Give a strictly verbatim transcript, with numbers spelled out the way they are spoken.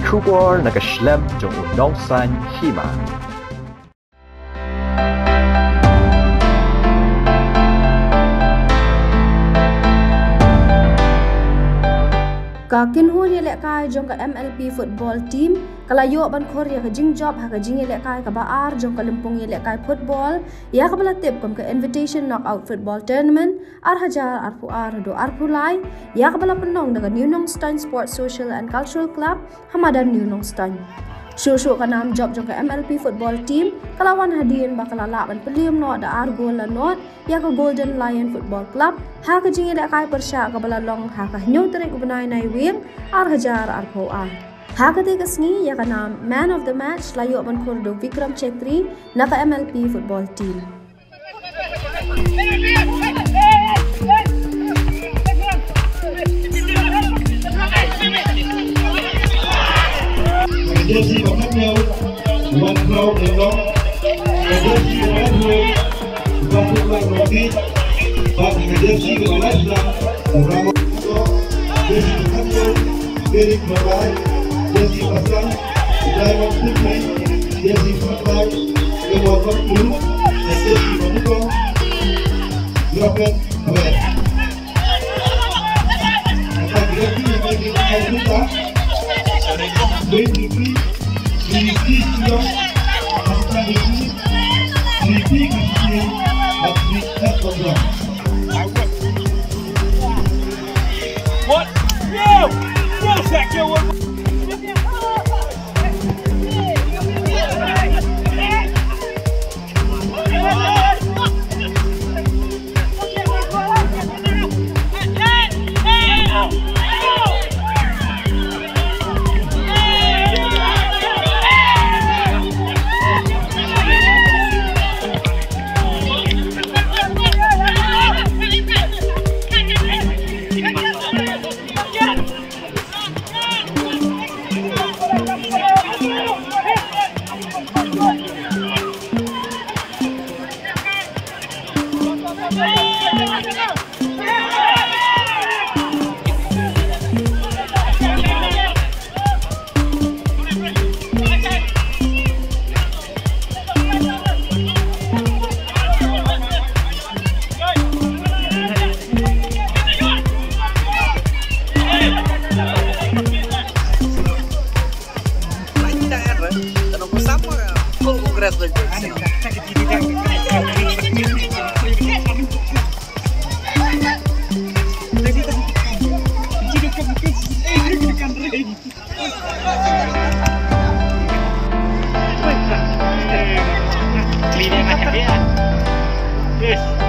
Khubor na ka shlem jong u nongsan hima. Ka kynhun ïalehkai jong ka M L P football team ka la ïoh ban khur ïa ka jingjop ha ka jingïalehkai kaba ar jong ka lympung ïalehkai football ïa kaba la tip kum ka Invitation Knockout Football Tournament ar hajar arphew ar haduh arphew lai, ïa kaba la pynlong da ka New Nongstoiñ Sports Social and Cultural Club ha madan New Nongstoiñ. Shuh shuh ka nam jop jong ka M L P football team ka la wan hadien ba ka la lah ban pynliem noh da ar gol la nod ïa ka Golden Lion Football Club ha ka jingïalehkai pyrshah kaba la long ha ka hynñiew tarik u bnai Naiwieng ar hajar arphew ar. Ha katei ka sngi ïa ka nam Man of the Match la ïoh ban khur da u Vikram Chettri na ka M L P football team. Ka jersey ba khatñiew, Wankhraw Lyngdoh. Ka jersey ba khatwei, Patrick Langkatei. Bad ka jersey ba khatsan, Ramon Lyngdoh. Jersey ba khatñiew, Derek Mabai. Jersey ba san, Diamond Putney. Jersey ba khatsan, Emma Bakru. Jersey ba nyngkong, Rafael Brett. What? Yo! Yo, Shaq, yo, what? Clean macam dia. Yes.